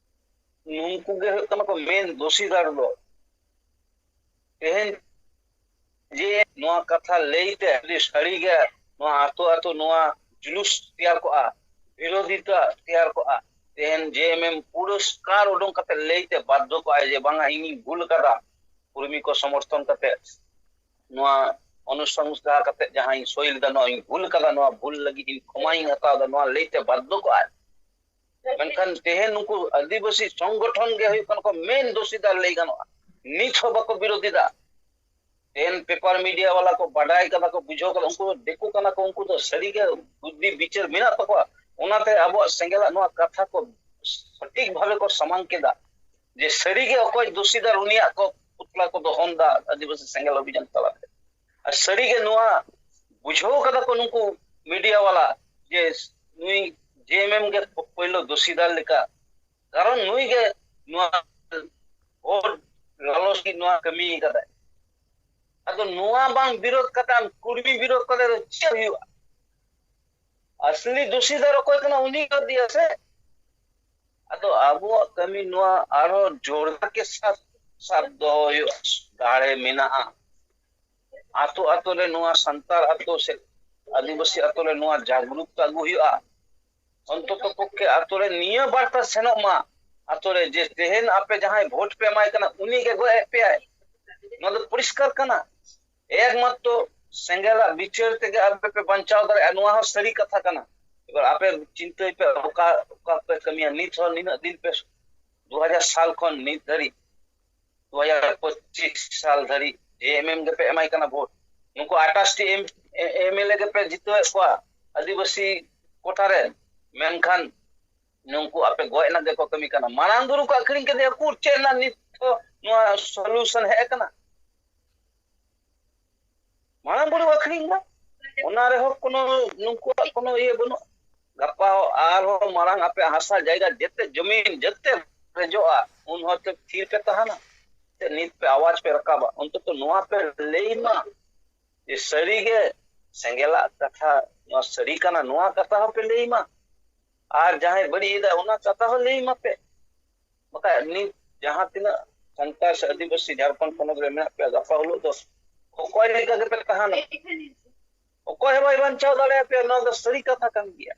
ᱱᱩᱠᱩ ᱜᱮ ᱦᱩᱭᱩᱜ ᱠᱟᱱᱟ ᱠᱚ ᱢᱮᱱ ᱫᱳᱥᱤᱫᱟᱨ ᱫᱚ᱾ ᱛᱮᱦᱮᱧ ᱡᱮ ᱱᱚᱣᱟ ᱠᱟᱛᱷᱟ ᱞᱟᱹᱭᱛᱮ ᱟᱹᱰᱤ ᱥᱟᱹᱨᱤᱜᱮ ᱱᱚᱣᱟ ᱟᱛᱳ ᱟᱛᱳ ᱱᱚᱣᱟ ᱡᱩᱞᱩᱥ ᱛᱮᱭᱟᱨ ᱠᱚᱜᱼᱟ, ᱵᱤᱨᱳᱫᱷᱤᱛᱟ ᱛᱮᱭᱟᱨ ᱠᱚᱜᱼᱟ᱾ ᱛᱮᱦᱮᱧ ᱡᱮ ᱮᱢ ᱮᱢ ᱯᱩᱨᱚᱥᱠᱟᱨ ᱩᱰᱩᱝ ᱠᱟᱛᱮ ᱞᱟᱹᱭᱛᱮ ᱵᱟᱫᱽᱫᱷᱚ ᱠᱚᱜᱼᱟᱭ ᱡᱮ ᱵᱟᱝᱟ, ᱤᱧᱤᱧ ᱵᱷᱩᱞ ᱠᱟᱫᱟ, ᱠᱚᱨᱢᱤ ᱠᱚ ᱥᱚᱢᱚᱨᱛᱷᱚᱱ ᱠᱟᱛᱮ ᱱᱚᱣᱟ ᱚᱱᱩᱥᱚᱝᱥᱫᱷᱟ ᱠᱟᱛᱮ ᱡᱟᱦᱟᱸᱧ ᱥᱳᱭ ᱞᱮᱫᱟ, ᱱᱚᱣᱟᱧ ᱵᱷᱩᱞ ᱠᱟᱫᱟ, ᱱᱚᱣᱟ ᱵᱷᱩᱞ ᱞᱟᱹᱜᱤᱫ ᱤᱧ ᱠᱷᱚᱢᱟᱧ ᱦᱟᱛᱟᱣ ᱮᱫᱟ, ᱱᱚᱣᱟ ᱞᱟᱹᱭᱛᱮ ᱵᱟᱫᱽᱫᱷᱚ ᱠᱚᱜᱼᱟᱭ᱾ ᱢᱮᱱᱠᱷᱟᱱ ᱛᱮᱦᱮᱧ ᱱᱩᱠᱩ ᱟᱹᱫᱤᱵᱟᱹᱥᱤ ᱥᱚᱝᱜᱚᱴᱷᱚᱱ ᱜᱮ ᱦᱩᱭᱩᱜ ᱠᱟᱱᱟ ᱠᱚ ᱢᱮᱱ ᱫᱳᱥᱤᱫᱟᱨ ᱞᱟᱹᱭ ᱜᱟᱱᱚᱜᱼᱟ᱾ ᱱᱤᱛ ᱦᱚᱸ ᱵᱟᱠᱚ ᱵᱤᱨᱳᱫᱷᱤᱫᱟ᱾ ᱛᱮᱦᱮᱧ ᱯᱮᱯᱟᱨ ᱢᱤᱰᱤᱭᱟ ᱵᱟᱞᱟ ᱠᱚ ᱵᱟᱰᱟᱭ ᱠᱟᱫᱟ ᱠᱚ, ᱵᱩᱡᱷᱟᱹᱣ ᱠᱟᱫᱟ, ᱩᱱᱠᱩ ᱫᱚ ᱫᱤᱠᱩ ᱠᱟᱱᱟ ᱠᱚ, ᱩᱱᱠᱩ ᱫᱚ ᱥᱟᱹᱨᱤᱜᱮ ᱵᱩᱫᱽᱫᱷᱤ ᱵᱤᱪᱟᱹᱨ ᱢᱮᱱᱟᱜ ᱛᱟᱠᱚᱣᱟ᱾ ᱚᱱᱟᱛᱮ ᱟᱵᱚᱣᱟᱜ ᱥᱮᱸᱜᱮᱞᱟᱜ ᱱᱚᱣᱟ ᱠᱟᱛᱷᱟ ᱠᱚ ᱥᱚᱴᱷᱤᱠ ᱵᱷᱟᱵᱮ ᱠᱚ ᱥᱟᱢᱟᱝ ᱠᱮᱫᱟ ᱡᱮ ᱥᱟᱹᱨᱤᱜᱮ ᱚᱠᱚᱭ ᱫᱳᱥᱤᱫᱟᱨ ᱩᱱᱤᱭᱟᱜ ᱠᱚ ᱯᱩᱛᱞᱟ ᱠᱚ ᱫᱚᱦᱚᱱ ᱫᱟ ᱟᱹᱫᱤᱵᱟᱹᱥᱤ ᱥᱮᱸᱜᱮᱞ ᱚᱵᱷᱤᱡᱟᱱ ᱛᱟᱞᱟᱛᱮ᱾ ᱟᱨ ᱥᱟᱹᱨᱤᱜᱮ ᱱᱚᱣᱟ ᱵᱩᱡᱷᱟᱹᱣ ᱠᱟᱫᱟ ᱠᱚ ᱱᱩᱠᱩ ᱢᱤᱰᱤᱭᱟ ᱵᱟᱞᱟ ᱡᱮ ᱱᱩᱭ ᱡᱮ ᱮᱢ ᱮᱢ ᱜᱮ ᱯᱳᱭᱞᱳ ᱫᱳᱥᱤᱫᱟᱨ ᱞᱮᱠᱟ, ᱠᱟᱨᱚᱱ ᱱᱩᱭ ᱜᱮ ᱱᱚᱣᱟ ᱵᱷᱳᱴ ᱞᱟᱞᱚᱪ ᱞᱟᱹᱜᱤᱫ ᱱᱚᱣᱟ ᱠᱟᱹᱢᱤ ᱠᱟᱫᱟᱭ᱾ ᱟᱫᱚ ᱱᱚᱣᱟ ᱵᱟᱝ ᱵᱤᱨᱳᱫ ᱠᱟᱛᱮ ᱟᱢ ᱠᱩᱲᱢᱤ ᱵᱤᱨᱳᱫ ᱠᱟᱛᱮ ᱫᱚ ᱪᱮᱫ ᱦᱩᱭᱩᱜᱼᱟ? ᱟᱥᱞᱤ ᱫᱳᱥᱤᱫᱟᱨ ᱚᱠᱚᱭ ᱠᱟᱱᱟ ᱩᱱᱤ ᱜᱮ ᱫᱤᱭᱟ ᱥᱮ᱾ ᱟᱫᱚ ᱟᱵᱚᱣᱟᱜ ᱠᱟᱹᱢᱤ ᱱᱚᱣᱟ ᱟᱨᱦᱚᱸ ᱡᱳᱨᱫᱟᱨ ᱠᱮ ᱥᱟᱛ ᱥᱟᱵ ᱫᱚᱦᱚ ᱦᱩᱭᱩᱜᱼᱟ, ᱫᱟᱲᱮ ᱢᱮᱱᱟᱜᱼᱟ᱾ ᱟᱛᱳ ᱟᱛᱳ ᱨᱮ ᱱᱚᱣᱟ ᱥᱟᱱᱛᱟᱲ ᱟᱛᱳ ᱥᱮ ᱟᱹᱫᱤᱵᱟᱹᱥᱤ ᱟᱛᱳ ᱨᱮ ᱱᱚᱣᱟ ᱡᱟᱜᱽᱨᱩᱠ ᱟᱹᱜᱩ ᱦᱩᱭᱩᱜᱼᱟ᱾ ᱚᱱᱛᱚᱛᱚ ᱯᱚᱠᱠᱷᱮ ᱟᱛᱳ ᱨᱮ ᱱᱤᱭᱟᱹ ᱵᱟᱨᱛᱟ ᱥᱮᱱᱚᱜ ᱢᱟ ᱟᱛᱳ ᱨᱮ, ᱡᱮ ᱛᱮᱦᱮᱧ ᱟᱯᱮ ᱡᱟᱦᱟᱸᱭ ᱵᱷᱳᱴ ᱯᱮ ᱮᱢᱟᱭ ᱠᱟᱱᱟ ᱩᱱᱤ ᱜᱮ ᱜᱚᱡ ᱮᱫ ᱯᱮᱭᱟᱭ᱾ ᱱᱚᱣᱟ ᱫᱚ ᱯᱚᱨᱤᱥᱠᱟᱨ ᱠᱟᱱᱟ᱾ ᱮᱠᱢᱟᱛᱨᱚ ᱥᱮᱸᱜᱮᱞᱟᱜ ᱵᱤᱪᱟᱹᱨ ᱛᱮᱜᱮ ᱟᱯᱮ ᱯᱮ ᱵᱟᱧᱪᱟᱣ ᱫᱟᱲᱮᱭᱟᱜᱼᱟ, ᱱᱚᱣᱟ ᱦᱚᱸ ᱥᱟᱹᱨᱤ ᱠᱟᱛᱷᱟ ᱠᱟᱱᱟ᱾ ᱮᱵᱟᱨ ᱟᱯᱮ ᱪᱤᱱᱛᱟᱹᱭ ᱯᱮ, ᱚᱠᱟ ᱚᱠᱟ ᱯᱮ ᱠᱟᱹᱢᱤᱭᱟ? ᱱᱤᱛ ᱦᱚᱸ ᱱᱤᱱᱟᱹᱜ ᱫᱤᱱ ᱯᱮ, ᱫᱩ ᱦᱟᱡᱟᱨ ᱥᱟᱞ ᱠᱷᱚᱱ ᱱᱤᱛ ᱫᱷᱟᱹᱨᱤᱡ, ᱫᱩ ᱦᱟᱡᱟᱨ ᱯᱚᱸᱪᱤᱥ ᱥᱟᱞ ᱫᱷᱟᱹᱨᱤᱡ ᱡᱮ ᱮᱢ ᱮᱢ ᱜᱮᱯᱮ ᱮᱢᱟᱭ ᱠᱟᱱᱟ ᱵᱷᱳᱴ᱾ ᱱᱩᱠᱩ ᱟᱴᱷᱟᱥ ᱴᱤ ᱮᱢ ᱮᱞ ᱮ ᱜᱮᱯᱮ ᱡᱤᱛᱟᱹᱣᱮᱫ ᱠᱚᱣᱟ ᱟᱹᱫᱤᱵᱟᱹᱥᱤ ᱠᱳᱴᱟ ᱨᱮ, ᱢᱮᱱᱠᱷᱟᱱ ᱱᱩᱠᱩ ᱟᱯᱮ ᱜᱚᱡ ᱨᱮᱱᱟᱜ ᱜᱮᱠᱚ ᱠᱟᱹᱢᱤ ᱠᱟᱱᱟ᱾ ᱢᱟᱨᱟᱝ ᱵᱩᱨᱩ ᱠᱚ ᱟᱹᱠᱷᱨᱤᱧ ᱠᱮᱫᱮᱭᱟ, ᱩᱠᱩᱨ ᱪᱮᱫ ᱨᱮᱱᱟᱜ ᱱᱤᱛ ᱦᱚᱸ ᱱᱚᱣᱟ ᱥᱚᱞᱩᱥᱚᱱ ᱦᱮᱡ ᱟᱠᱟᱱᱟ? ᱢᱟᱨᱟᱝ ᱵᱩᱨᱩ ᱟᱹᱠᱷᱨᱤᱧ ᱮᱱᱟ, ᱚᱱᱟ ᱨᱮᱦᱚᱸ ᱠᱳᱱᱳ ᱱᱩᱠᱩᱣᱟᱜ ᱠᱳᱱᱳ ᱤᱭᱟᱹ ᱵᱟᱹᱱᱩᱜᱼᱟ᱾ ᱜᱟᱯᱟ ᱟᱨᱦᱚᱸ ᱢᱟᱨᱟᱝ ᱟᱯᱮ ᱦᱟᱥᱟ ᱡᱟᱭᱜᱟ ᱡᱮᱛᱮ ᱡᱚᱢᱤᱱ ᱡᱮᱛᱮ ᱨᱮᱡᱚᱜᱼᱟ, ᱩᱱ ᱦᱚᱸ ᱛᱮ ᱛᱷᱤᱨ ᱯᱮ ᱛᱟᱦᱮᱱᱟ? ᱱᱤᱛ ᱯᱮ ᱟᱣᱟᱡ ᱯᱮ ᱨᱟᱠᱟᱵᱟ, ᱚᱱᱛᱚᱛᱚ ᱱᱚᱣᱟ ᱯᱮ ᱞᱟᱹᱭ ᱢᱟ ᱡᱮ ᱥᱟᱹᱨᱤ ᱜᱮ ᱥᱮᱸᱜᱮᱞᱟᱜ ᱠᱟᱛᱷᱟ ᱱᱚᱣᱟ ᱥᱟᱹᱨᱤ ᱠᱟᱱᱟ, ᱱᱚᱣᱟ ᱠᱟᱛᱷᱟ ᱦᱚᱸᱯᱮ ᱞᱟᱹᱭ ᱢᱟ᱾ ᱟᱨ ᱡᱟᱦᱟᱸᱭ ᱵᱟᱹᱲᱤᱡ ᱮᱫᱟ, ᱚᱱᱟ ᱠᱟᱛᱷᱟ ᱦᱚᱸ ᱞᱟᱹᱭ ᱢᱟᱯᱮ᱾ ᱵᱟᱠᱷᱟᱡ ᱱᱤᱛ ᱡᱟᱦᱟᱸ ᱛᱤᱱᱟᱹᱜ ᱥᱟᱱᱛᱟᱲ ᱥᱮ ᱟᱹᱫᱤᱵᱟᱹᱥᱤ ᱡᱷᱟᱲᱠᱷᱚᱸᱰ ᱯᱚᱱᱚᱛ ᱨᱮ ᱢᱮᱱᱟᱜ ᱯᱮᱭᱟ, ᱜᱟᱯᱟ ᱦᱤᱞᱳᱜ ᱫᱚ ᱚᱠᱚᱭ ᱞᱮᱠᱟ ᱜᱮᱯᱮ ᱛᱟᱦᱮᱱᱟ? ᱚᱠᱚᱭ ᱦᱚᱸ ᱵᱟᱭ ᱵᱟᱧᱪᱟᱣ ᱫᱟᱲᱮᱭᱟᱯᱮᱭᱟ᱾ ᱱᱚᱣᱟ ᱫᱚ ᱥᱟᱹᱨᱤ ᱠᱟᱛᱷᱟ ᱠᱟᱱ ᱜᱮᱭᱟ᱾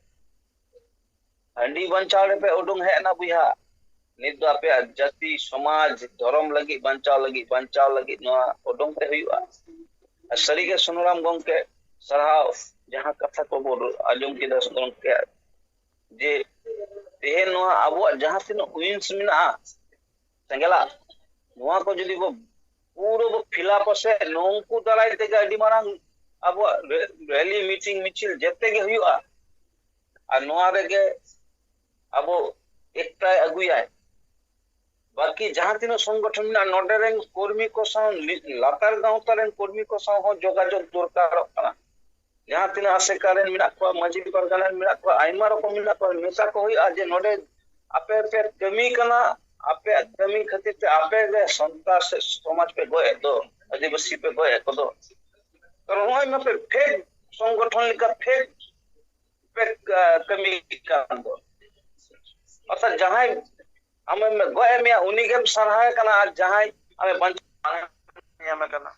ᱦᱟᱺᱰᱤ ᱵᱟᱧᱪᱟᱣ ᱨᱮᱯᱮ ᱩᱰᱩᱝ ᱦᱮᱡ ᱮᱱᱟ ᱵᱚᱭᱦᱟ, ᱱᱤᱛ ᱫᱚ ᱟᱯᱮᱭᱟᱜ ᱡᱟᱹᱛᱤ, ᱥᱚᱢᱟᱡᱽ, ᱫᱷᱚᱨᱚᱢ ᱞᱟᱹᱜᱤᱫ ᱵᱟᱧᱪᱟᱣ ᱞᱟᱹᱜᱤᱫ, ᱵᱟᱧᱪᱟᱣ ᱞᱟᱹᱜᱤᱫ ᱱᱚᱣᱟ ᱩᱰᱩᱝ ᱛᱮ ᱦᱩᱭᱩᱜᱼᱟ᱾ ᱟᱨ ᱥᱟᱹᱨᱤᱜᱮ ᱥᱩᱱᱟᱨᱟᱢ ᱜᱚᱢᱠᱮ, ᱥᱟᱨᱦᱟᱣ, ᱡᱟᱦᱟᱸ ᱠᱟᱛᱷᱟ ᱠᱚᱵᱚ ᱟᱸᱡᱚᱢ ᱠᱮᱫᱟ ᱜᱚᱢᱠᱮ, ᱡᱮ ᱛᱮᱦᱮᱧ ᱱᱚᱣᱟ ᱟᱵᱚᱣᱟᱜ ᱡᱟᱦᱟᱸ ᱛᱤᱱᱟᱹᱜ ᱩᱭᱤᱱᱥ ᱢᱮᱱᱟᱜᱼᱟ ᱥᱮᱸᱜᱮᱞᱟᱜ, ᱱᱚᱣᱟ ᱠᱚ ᱡᱩᱫᱤ ᱵᱚ ᱯᱩᱨᱟᱹ ᱵᱚ ᱯᱷᱤᱞᱟᱯ ᱟᱥᱮ, ᱱᱩᱝᱠᱩ ᱫᱟᱨᱟᱭ ᱛᱮᱜᱮ ᱟᱹᱰᱤ ᱢᱟᱨᱟᱝ ᱟᱵᱚᱣᱟᱜ ᱨᱮ-, ᱨᱮᱞᱤ, ᱢᱤᱴᱤᱝ, ᱢᱤᱪᱷᱤᱞ ᱡᱮᱛᱮ ᱜᱮ ᱦᱩᱭᱩᱜᱼᱟ᱾ ᱟᱨ ᱱᱚᱣᱟ ᱨᱮᱜᱮ ᱟᱵᱚ ᱮᱠᱛᱟᱭ ᱟᱹᱜᱩᱭᱟᱭ᱾ ᱵᱟᱹᱠᱤ ᱡᱟᱦᱟᱸ ᱛᱤᱱᱟᱹᱜ ᱥᱚᱝᱜᱚᱴᱷᱚᱱ ᱢᱮᱱᱟᱜᱼᱟ, ᱱᱚᱰᱮ ᱨᱮᱱ ᱠᱚᱨᱢᱤ ᱠᱚ ᱥᱟᱶ, ᱞᱟᱛᱟᱨ ᱜᱟᱶᱛᱟ ᱨᱮᱱ ᱠᱚᱨᱢᱤ ᱠᱚ ᱥᱟᱶ ᱦᱚᱸ ᱡᱳᱜᱟᱡᱳᱜᱽ ᱫᱚᱨᱠᱟᱨᱚᱜ ᱠᱟᱱᱟ᱾ ᱡᱟᱦᱟᱸ ᱛᱤᱱᱟᱹᱜ ᱟᱥᱮᱠᱟ ᱨᱮᱱ ᱢᱮᱱᱟᱜ ᱠᱚᱣᱟ, ᱢᱟᱹᱡᱷᱤ ᱯᱟᱨᱜᱟᱱᱟ ᱨᱮᱱ ᱢᱮᱱᱟᱜ ᱠᱚᱣᱟ, ᱟᱭᱢᱟ ᱨᱚᱠᱚᱢ ᱢᱮᱱᱟᱜ ᱠᱚᱣᱟ, ᱢᱮᱛᱟ ᱠᱚ ᱦᱩᱭᱩᱜᱼᱟ ᱡᱮ ᱱᱚᱰᱮ ᱟᱯᱮ ᱯᱮ ᱠᱟᱹᱢᱤ ᱠᱟᱱᱟ, ᱟᱯᱮᱭᱟᱜ ᱠᱟᱹᱢᱤ ᱠᱷᱟᱹᱛᱤᱨ ᱛᱮ ᱟᱯᱮ ᱜᱮ ᱥᱟᱱᱛᱟᱲ ᱥᱮ ᱥᱚᱢᱟᱡᱽ ᱯᱮ ᱜᱚᱡ ᱮᱫ ᱫᱚ, ᱟᱹᱫᱤᱵᱟᱹᱥᱤ ᱯᱮ ᱜᱚᱡ ᱮᱫ ᱠᱚᱫᱚ᱾ ᱠᱟᱨᱚᱱ ᱱᱚᱜᱼᱚᱭ ᱢᱟᱯᱮ ᱯᱷᱮᱠ ᱥᱚᱝᱜᱚᱴᱷᱚᱱ ᱞᱮᱠᱟ ᱯᱷᱮᱠ ᱯᱮ, ᱟ, ᱠᱟᱹᱢᱤ ᱠᱟᱱ ᱫᱚ᱾ ᱚᱨᱛᱷᱟᱛ ᱡᱟᱦᱟᱸᱭ ᱟᱢᱮᱢ ᱜᱚᱡ ᱮ ᱢᱮᱭᱟ, ᱩᱱᱤ ᱜᱮᱢ ᱥᱟᱨᱦᱟᱣᱮ ᱠᱟᱱᱟ, ᱟᱨ ᱡᱟᱦᱟᱸᱭ ᱟᱢᱮ ᱵᱟᱧᱪᱟᱣ ᱧᱟᱢᱮ ᱠᱟᱱᱟ᱾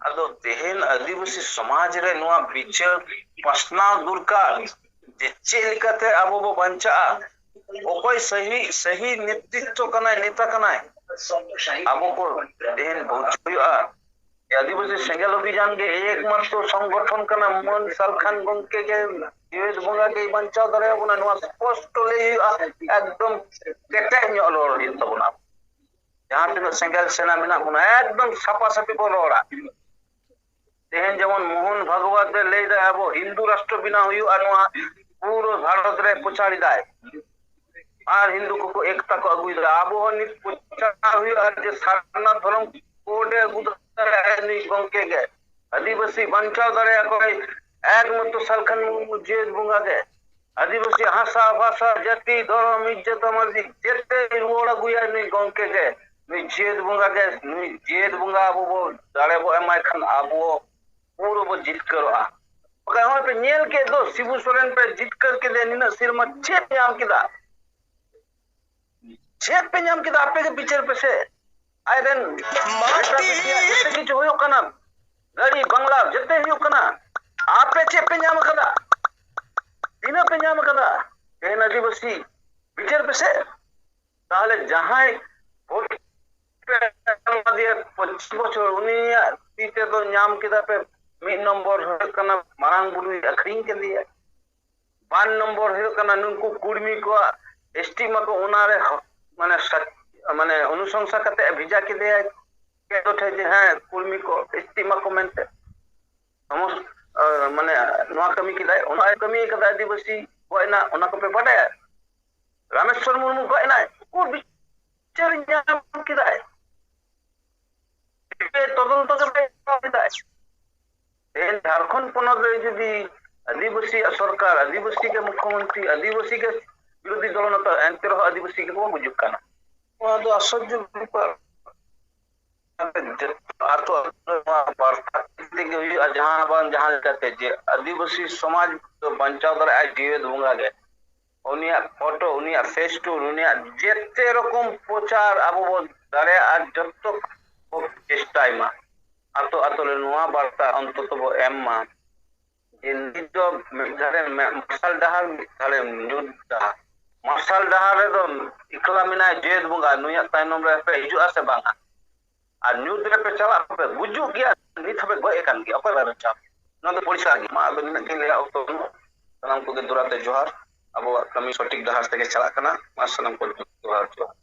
ᱟᱫᱚ ᱛᱮᱦᱮᱧ ᱟᱹᱫᱤᱵᱟᱹᱥᱤ ᱥᱚᱢᱟᱡᱽ ᱨᱮ ᱱᱚᱣᱟ ᱵᱤᱪᱟᱹᱨ ᱯᱟᱥᱱᱟᱣ ᱫᱚᱨᱠᱟᱨ ᱡᱮ ᱪᱮᱫ ᱞᱮᱠᱟᱛᱮ ᱟᱵᱚ ᱵᱚ ᱵᱟᱧᱪᱟᱜᱼᱟ, ᱚᱠᱚᱭ ᱥᱟᱹᱦᱤ, ᱥᱟᱹᱦᱤ ᱱᱮᱛᱨᱤᱛᱵ ᱠᱟᱱᱟᱭ, ᱱᱮᱛᱟ ᱠᱟᱱᱟᱭ, ᱟᱵᱚ ᱠᱚ ᱛᱮᱦᱮᱧ ᱵᱩᱡᱷᱟᱹᱣ ᱦᱩᱭᱩᱜᱼᱟ᱾ ᱟᱹᱫᱤᱵᱟᱹᱥᱤ ᱥᱮᱸᱜᱮᱞ ᱚᱵᱷᱤᱡᱟᱱ ᱜᱮ ᱮᱠᱢᱟᱛᱨᱚ ᱥᱚᱝᱜᱚᱴᱷᱚᱱ ᱠᱟᱱᱟ᱾ ᱢᱟᱹᱱ ᱥᱟᱞᱠᱷᱟᱱ ᱜᱚᱢᱠᱮ ᱜᱮ ᱡᱤᱣᱮᱫ ᱵᱚᱸᱜᱟ ᱜᱮᱭ ᱵᱟᱧᱪᱟᱣ ᱫᱟᱲᱮᱭᱟᱵᱚᱱᱟ, ᱱᱚᱣᱟ ᱥᱯᱚᱥᱴᱚ ᱞᱟᱹᱭ ᱦᱩᱭᱩᱜᱼᱟ, ᱮᱠᱫᱚᱢ ᱠᱮᱴᱮᱡ ᱧᱚᱜ ᱨᱚᱲ ᱦᱩᱭᱩᱜ ᱛᱟᱵᱚᱱᱟ᱾ ᱡᱟᱦᱟᱸ ᱛᱤᱱᱟᱹᱜ ᱥᱮᱸᱜᱮᱞ ᱥᱮᱱᱟ ᱢᱮᱱᱟᱜ ᱵᱚᱱᱟ, ᱮᱠᱫᱚᱢ ᱥᱟᱯᱷᱟ ᱥᱟᱹᱯᱷᱤ ᱵᱚᱱ ᱨᱚᱲᱟ᱾ ᱛᱮᱦᱮᱧ ᱡᱮᱢᱚᱱ ᱢᱳᱦᱚᱱ ᱵᱷᱟᱜᱽᱣᱟᱛ ᱮ ᱞᱟᱹᱭ ᱫᱟ ᱟᱵᱚ ᱦᱤᱱᱫᱩ ᱨᱟᱥᱴᱨᱚ ᱵᱮᱱᱟᱣ ᱦᱩᱭᱩᱜᱼᱟ, ᱱᱚᱣᱟ ᱯᱩᱨᱟᱹ ᱵᱷᱟᱨᱚᱛ ᱨᱮ ᱯᱨᱚᱪᱟᱨ ᱮᱫᱟᱭ᱾ ᱟᱨ ᱦᱤᱱᱫᱩ ᱠᱚᱠᱚ ᱮᱠᱛᱟ ᱠᱚ ᱟᱹᱜᱩᱭᱮᱫᱟ᱾ ᱟᱵᱚ ᱦᱚᱸ ᱱᱤᱛ ᱯᱨᱚᱪᱟᱨ ᱦᱩᱭᱩᱜᱼᱟ ᱡᱮ ᱥᱟᱨᱱᱟ ᱫᱷᱚᱨᱚᱢ ᱠᱳᱰ ᱮ ᱟᱹᱜᱩ ᱫᱟᱲᱮᱭᱟᱜᱼᱟ ᱱᱩᱭ ᱜᱚᱢᱠᱮ ᱜᱮ᱾ ᱟᱹᱫᱤᱵᱟᱹᱥᱤ ᱵᱟᱧᱪᱟᱣ ᱫᱟᱲᱮᱭᱟᱠᱚᱣᱟᱭ ᱮᱠᱢᱟᱛᱨᱚ ᱥᱟᱞᱠᱷᱟᱱ ᱢᱩᱨᱢᱩ ᱡᱤᱣᱮᱫ ᱵᱚᱸᱜᱟ ᱜᱮ᱾ ᱟᱹᱫᱤᱵᱟᱹᱥᱤ ᱦᱟᱥᱟ, ᱵᱷᱟᱥᱟ, ᱡᱟᱹᱛᱤ, ᱫᱷᱚᱨᱚᱢ, ᱤᱡᱽᱡᱚᱛ, ᱢᱟᱹᱡᱷᱤ ᱡᱮᱛᱮ ᱨᱩᱣᱟᱹᱲ ᱟᱹᱜᱩᱭᱟ ᱱᱩᱭ ᱜᱚᱢᱠᱮ ᱜᱮ᱾ ᱱᱩᱭ ᱡᱤᱭᱟᱹᱛ ᱵᱚᱸᱜᱟ ᱜᱮ, ᱱᱩᱭ ᱡᱤᱭᱟᱹᱛ ᱵᱚᱸᱜᱟ ᱟᱵᱚ ᱵᱚ ᱫᱟᱲᱮ ᱵᱚ ᱮᱢᱟᱭ ᱠᱷᱟᱱ ᱟᱵᱚ ᱯᱩᱨᱟᱹ ᱵᱚ ᱡᱤᱛᱠᱟᱹᱨᱚᱜᱼᱟ᱾ ᱵᱟᱠᱷᱟᱱ ᱱᱚᱜᱼᱚᱭ ᱯᱮ ᱧᱮᱞ ᱠᱮᱫ ᱫᱚ, ᱥᱤᱵᱩ ᱥᱚᱨᱮᱱ ᱯᱮ ᱡᱤᱛᱠᱟᱹᱨ ᱠᱮᱫᱮᱭᱟ, ᱱᱤᱱᱟᱹᱜ ᱥᱮᱨᱢᱟ ᱪᱮᱫ ᱧᱟᱢ ᱠᱮᱫᱟ? ᱪᱮᱫ ᱯᱮ ᱧᱟᱢ ᱠᱮᱫᱟ? ᱟᱯᱮ ᱜᱮ ᱵᱤᱪᱟᱹᱨ ᱯᱮᱥᱮ᱾ ᱟᱡ ᱨᱮᱱ ᱢᱟᱹᱴᱤ ᱡᱚᱛᱚ ᱠᱤᱪᱷᱩ ᱦᱩᱭᱩᱜ ᱠᱟᱱᱟ, ᱜᱟᱹᱰᱤ ᱵᱟᱝᱞᱟ ᱡᱚᱛᱚ ᱦᱩᱭᱩᱜ ᱠᱟᱱᱟ᱾ ᱟᱯᱮ ᱪᱮᱫ ᱯᱮ ᱧᱟᱢ ᱠᱟᱫᱟ? ᱛᱤᱱᱟᱹᱜ ᱯᱮ ᱧᱟᱢ ᱠᱟᱫᱟ? ᱛᱮᱦᱮᱧ ᱟᱹᱫᱤᱵᱟᱹᱥᱤ ᱵᱤᱪᱟᱹᱨ ᱯᱮᱥᱮ᱾ ᱛᱟᱦᱚᱞᱮ ᱡᱟᱦᱟᱸᱭ ᱵᱷᱳᱴ ᱯᱮ ᱮᱢ ᱟᱫᱮᱭᱟ ᱯᱚᱸᱪᱤᱥ ᱵᱚᱪᱷᱚᱨ, ᱩᱱᱤᱭᱟᱜ ᱛᱤ ᱛᱮᱫᱚ ᱧᱟᱢ ᱠᱮᱫᱟ ᱯᱮ᱾ ᱢᱤᱫ ᱱᱚᱢᱵᱚᱨ ᱦᱩᱭᱩᱜ ᱠᱟᱱᱟ ᱢᱟᱨᱟᱝ ᱵᱩᱨᱩᱭ ᱟᱹᱠᱷᱨᱤᱧ ᱠᱮᱫᱮᱭᱟ᱾ ᱵᱟᱨ ᱱᱚᱢᱵᱚᱨ ᱦᱩᱭᱩᱜ ᱠᱟᱱᱟ ᱱᱩᱠᱩ ᱠᱩᱲᱢᱤ ᱠᱚᱣᱟᱜ ᱮᱥᱴᱤ ᱢᱟᱠᱚ, ᱚᱱᱟᱨᱮ ᱦᱚ-, ᱢᱟᱱᱮ ᱥᱟᱪ-, ᱢᱟᱱᱮ ᱚᱱᱩᱥᱚᱝᱥᱟ ᱠᱟᱛᱮ ᱵᱷᱮᱡᱟ ᱠᱮᱫᱮᱭᱟᱭ ᱠᱮᱱᱫᱨᱚ ᱴᱷᱮᱱ ᱡᱮ ᱦᱮᱸ ᱠᱩᱲᱢᱤ ᱠᱚ ᱮᱥᱴᱤ ᱢᱟᱠᱚ ᱢᱮᱱᱛᱮ᱾ ᱥᱚᱢᱚᱥ-, ᱟ, ᱢᱟᱱᱮ ᱱᱚᱣᱟ ᱠᱟᱹᱢᱤ ᱠᱮᱫᱟᱭ, ᱚᱱᱟ ᱠᱟᱹᱢᱤ ᱠᱟᱫᱟᱭ, ᱟᱹᱫᱤᱵᱟᱹᱥᱤ ᱜᱚᱡ ᱮᱱᱟ, ᱚᱱᱟ ᱠᱚᱯᱮ ᱵᱟᱰᱟᱭᱟ? ᱨᱟᱢᱮᱥᱣᱚᱨ ᱢᱩᱨᱢᱩ ᱜᱚᱡ ᱮᱱᱟᱭ, ᱩᱠᱩᱨ ᱵᱤᱪᱟᱹᱨ ᱧᱟᱢ ᱠᱮᱫᱟᱭ? ᱛᱚᱫᱚᱱᱛᱚ ᱜᱮ ᱵᱟᱭ ᱠᱚᱨᱟᱣ ᱞᱮᱫᱟᱭ᱾ ᱛᱮᱦᱮᱧ ᱡᱷᱟᱲᱠᱷᱚᱸᱰ ᱯᱚᱱᱚᱛ ᱨᱮ ᱡᱩᱫᱤ ᱟᱹᱫᱤᱵᱟᱹᱥᱤᱭᱟᱜ ᱥᱚᱨᱠᱟᱨ, ᱟᱹᱫᱤᱵᱟᱹᱥᱤ ᱜᱮ ᱢᱩᱠᱷᱭᱚᱢᱚᱱᱛᱨᱤ, ᱟᱹᱫᱤᱵᱟᱹᱥᱤ ᱜᱮ ᱵᱤᱨᱳᱫᱷᱤ ᱫᱚᱞ ᱱᱮᱛᱟ, ᱮᱱᱛᱮ ᱨᱮᱦᱚᱸ ᱟᱹᱫᱤᱵᱟᱹᱥᱤ ᱜᱮᱠᱚ ᱜᱩᱡᱩᱜ ᱠᱟᱱᱟ᱾ ᱱᱚᱣᱟ ᱫᱚ ᱟᱥᱪᱚᱨᱡᱚ ᱵᱮᱯᱟᱨ᱾ ᱟᱛᱳ ᱟᱛᱳ ᱨᱮ ᱱᱚᱣᱟ ᱵᱟᱨᱛᱟ ᱛᱮᱜᱮ ᱦᱩᱭᱩᱜᱼᱟ, ᱡᱟᱦᱟᱸ ᱵᱟᱝ ᱡᱟᱦᱟᱸ ᱞᱮᱠᱟᱛᱮ, ᱡᱮ ᱟᱹᱫᱤᱵᱟᱹᱥᱤ ᱥᱚᱢᱟᱡᱽ ᱫᱚ ᱵᱟᱧᱪᱟᱣ ᱫᱟᱲᱮᱭᱟᱜᱼᱟᱭ ᱡᱤᱣᱮᱫ ᱵᱚᱸᱜᱟ ᱜᱮ᱾ ᱩᱱᱤᱭᱟᱜ ᱯᱷᱳᱴᱳ, ᱩᱱᱤᱭᱟᱜ ᱯᱷᱮᱥ ᱴᱩᱞ, ᱩᱱᱤᱭᱟᱜ ᱡᱮᱛᱮ ᱨᱚᱠᱚᱢ ᱯᱨᱚᱪᱟᱨ ᱟᱵᱚ ᱵᱚᱱ ᱫᱟᱲᱮᱭᱟᱜᱼᱟ, ᱡᱚᱛᱚ ᱠᱚ ᱪᱮᱥᱴᱟᱭ ᱢᱟ᱾ ᱟᱛᱳ ᱟᱛᱳ ᱨᱮ ᱱᱚᱣᱟ ᱵᱟᱨᱛᱟ ᱚᱱᱛᱚᱛᱚ ᱵᱚ ᱮᱢ ᱢᱟ, ᱡᱮ ᱱᱤᱛ ᱫᱚ ᱢᱤᱫ ᱫᱷᱟᱨᱮ ᱢᱮ-, ᱢᱟᱨᱥᱟᱞ ᱰᱟᱦᱟᱨ, ᱢᱤᱫ ᱫᱷᱟᱨᱮ ᱧᱩᱛ ᱰᱟᱦᱟᱨ᱾ ᱢᱟᱨᱥᱟᱞ ᱰᱟᱦᱟᱨ ᱨᱮᱫᱚ ᱮᱠᱞᱟ ᱢᱮᱱᱟᱭ ᱡᱮᱭᱮᱫ ᱵᱚᱸᱜᱟ, ᱱᱩᱭᱟᱜ ᱛᱟᱭᱱᱚᱢ ᱨᱮ ᱯᱮ ᱦᱤᱡᱩᱜᱼᱟ ᱥᱮ ᱵᱟᱝᱟ? ᱟᱨ ᱧᱩᱛ ᱨᱮᱯᱮ ᱪᱟᱞᱟᱜ ᱯᱮ, ᱜᱩᱡᱩᱜ ᱜᱮᱭᱟ, ᱱᱤᱛ ᱦᱟᱹᱵᱤᱡ ᱜᱚᱡ ᱟᱠᱟᱱ ᱜᱮᱭᱟ, ᱚᱠᱚᱭ ᱵᱟᱭ ᱵᱟᱧᱪᱟᱣ? ᱱᱚᱣᱟ ᱫᱚ ᱯᱚᱨᱤᱥᱠᱟᱨ ᱜᱮ᱾ ᱢᱟ ᱟᱫᱚ ᱱᱤᱱᱟᱹᱜ ᱜᱤᱧ ᱞᱟᱹᱭᱟ, ᱚᱠᱛᱚ ᱵᱟᱹᱱᱩᱜᱼᱟ᱾ ᱥᱟᱱᱟᱢ ᱠᱚᱜᱮ ᱫᱩᱨᱟᱛᱮ ᱡᱚᱦᱟᱨ, ᱟᱵᱚᱣᱟᱜ ᱠᱟᱹᱢᱤ ᱥᱚᱴᱷᱤᱠ ᱰᱟᱦᱟᱨ ᱛᱮᱜᱮ ᱪᱟᱞᱟᱜ ᱠᱟᱱᱟ᱾ ᱢᱟ ᱥᱟᱱᱟᱢ ᱠᱚ ᱡᱚᱦᱟᱨ, ᱡᱚᱦᱟᱨ᱾